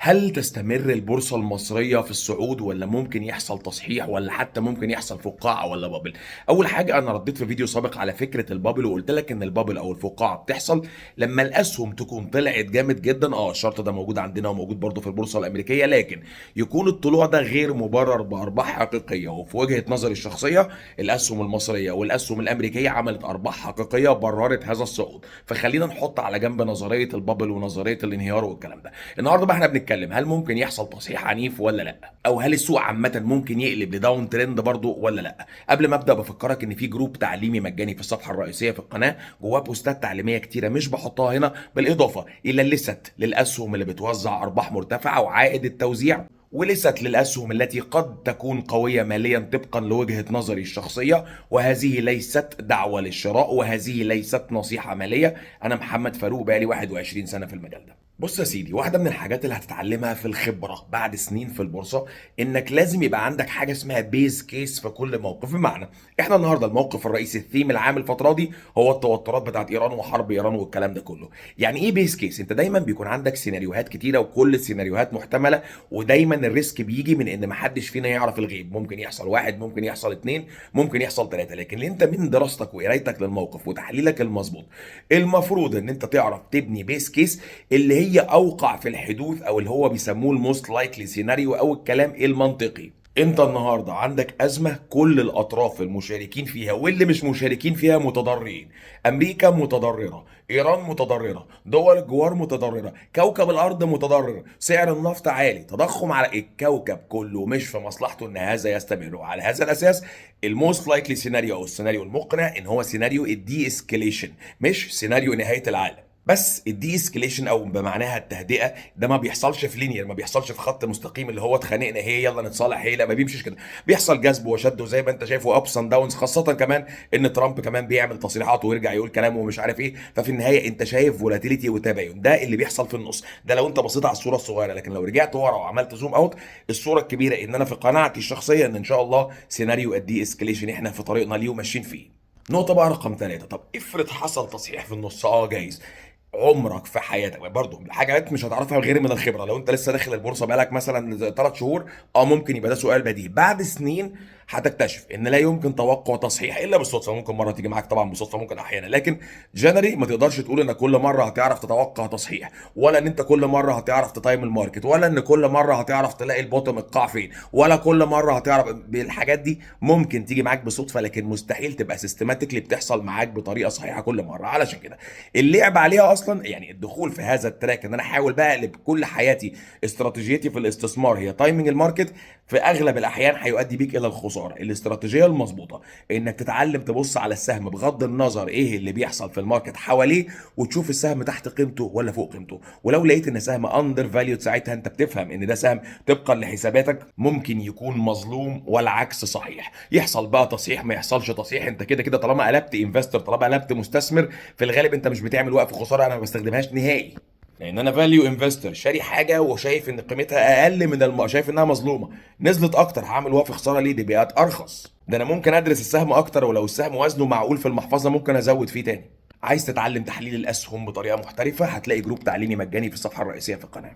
هل تستمر البورصة المصرية في الصعود ولا ممكن يحصل تصحيح ولا حتى ممكن يحصل فقاعة ولا bubble؟ أول حاجة، أنا رديت في فيديو سابق على فكرة ال bubble وقلت لك إن ال bubble أو الفقاعة بتحصل لما الأسهم تكون طلعت جامد جدا. الشرط ده موجود عندنا وموجود برضه في البورصة الأمريكية، لكن يكون الطلوع ده غير مبرر بأرباح حقيقية. وفي وجهة نظري الشخصية الأسهم المصرية والأسهم الأمريكية عملت أرباح حقيقية بررت هذا الصعود، فخلينا نحط على جنب نظرية ال bubble ونظرية الانهيار والكلام ده. النهارده بقى احنا بنتكلم هل ممكن يحصل تصحيح عنيف ولا لا، او هل السوق عامة ممكن يقلب ل down trend برضو ولا لا. قبل ما ابدا بفكرك ان في group تعليمي مجاني في الصفحة الرئيسية في القناه، جواه بوستات تعليمية كتيرة مش بحطها هنا، بالاضافة الى ال list للاسهم اللي بتوزع ارباح مرتفعة وعائد التوزيع، و list للأسهم التي قد تكون قوية ماليا طبقا لوجهة نظري الشخصية. وهذه ليست دعوة للشراء وهذه ليست نصيحة مالية. أنا محمد فاروق، بقالي 21 سنة في المجال ده. بص يا سيدي، واحدة من الحاجات اللي هتتعلمها في الخبرة بعد سنين في البورصة انك لازم يبقى عندك حاجة اسمها base case في كل موقف. بمعنى احنا النهاردة الموقف الرئيسي، الثيم العام الفترة دي هو التوترات بتاعت ايران وحرب ايران والكلام ده كله. يعني ايه base case؟ انت دايما بيكون عندك سيناريوهات كتيرة وكل السيناريوهات محتملة، ودايما ال risk بيجي من ان محدش فينا يعرف الغيب. ممكن يحصل واحد، ممكن يحصل اتنين، ممكن يحصل تلاتة، لكن انت من دراستك وقرايتك للموقف وتحليلك المظبوط المفروض ان انت تعرف تبني base case اللي هي اوقع في الحدوث، او اللي هو بيسموه ال most likely scenario او الكلام المنطقي. انت النهارده عندك ازمة كل الاطراف المشاركين فيها واللي مش مشاركين فيها متضررين. امريكا متضرره، ايران متضرره، دول الجوار متضرره، كوكب الارض متضرر، سعر النفط عالي، تضخم على الكوكب كله، مش في مصلحته ان هذا يستمر. وعلى هذا الاساس ال most likely scenario او السيناريو المقنع ان هو سيناريو ال de-escalation، مش سيناريو نهاية العالم. بس ال de-escalation او بمعناها التهدئه ده ما بيحصلش في linear، ما بيحصلش في خط مستقيم اللي هو اتخانقنا هي يلا نتصالح هي، لا ما بيمشيش كده. بيحصل جذب وشد وزي ما انت شايفه ups and downs، خاصة كمان ان ترامب كمان بيعمل تصريحات ويرجع يقول كلامه ومش عارف ايه. ففي النهاية انت شايف volatility وتباين، ده اللي بيحصل في النص ده لو انت بصيت على الصورة الصغيره. لكن لو رجعت ورا وعملت zoom out الصورة الكبيره، ان انا في قناعتي الشخصية ان ان شاء الله سيناريو ال de-escalation احنا في طريقنا ليه وماشيين فيه. نقطة بقى رقم 3، طب افرض حصل تصحيح في النص، جايز. عمرك في حياتك برضه حاجات مش هتعرفها غير من الخبره. لو انت لسه داخل البورصة بقالك مثلا 3 شهور ممكن يبقى ده سؤال بديهي. بعد سنين هتكتشف ان لا يمكن توقع تصحيح الا بالصدفه. ممكن مرة تيجي معاك طبعا بالصدفه، ممكن احيانا، لكن generally ما تقدرش تقول ان كل مرة هتعرف تتوقع تصحيح، ولا ان انت كل مرة هتعرف ت time ال market، ولا ان كل مرة هتعرف تلاقي ال bottom القاع فين، ولا كل مرة هتعرف بالحاجات دي. ممكن تيجي معاك بالصدفه، لكن مستحيل تبقى systematically بتحصل معاك بطريقة صحيحه كل مره. علشان كده اللعب عليها اصلا، يعني الدخول في هذا ال track ان انا احاول بقى اقلب كل حياتي استراتيجيتي في الاستثمار هي timing ال market، في اغلب الاحيان هيؤدي بيك الى الخساره. الاستراتيجية المظبوطه انك تتعلم تبص على السهم بغض النظر ايه اللي بيحصل في ال market حواليه، وتشوف السهم تحت قيمته ولا فوق قيمته. ولو لقيت ان سهم undervalued ساعتها انت بتفهم ان ده سهم طبقا لحساباتك ممكن يكون مظلوم، والعكس صحيح. يحصل بقى تصحيح ما يحصلش تصحيح، انت كده كده طالما قلبت investor، طالما قلبت مستثمر، في الغالب انت مش بتعمل وقف خساره. انا ما بستخدمهاش نهائي، لان انا value investor شاري حاجة وشايف ان قيمتها اقل من شايف انها مظلومه، نزلت اكتر هعمل وقف خسارة ليه؟ دي بقت ارخص. ده انا ممكن ادرس السهم اكتر، ولو السهم وزنه معقول في المحفظة ممكن ازود فيه تاني. عايز تتعلم تحليل الاسهم بطريقة محترفه؟ هتلاقي group تعليمي مجاني في الصفحة الرئيسية في القناة.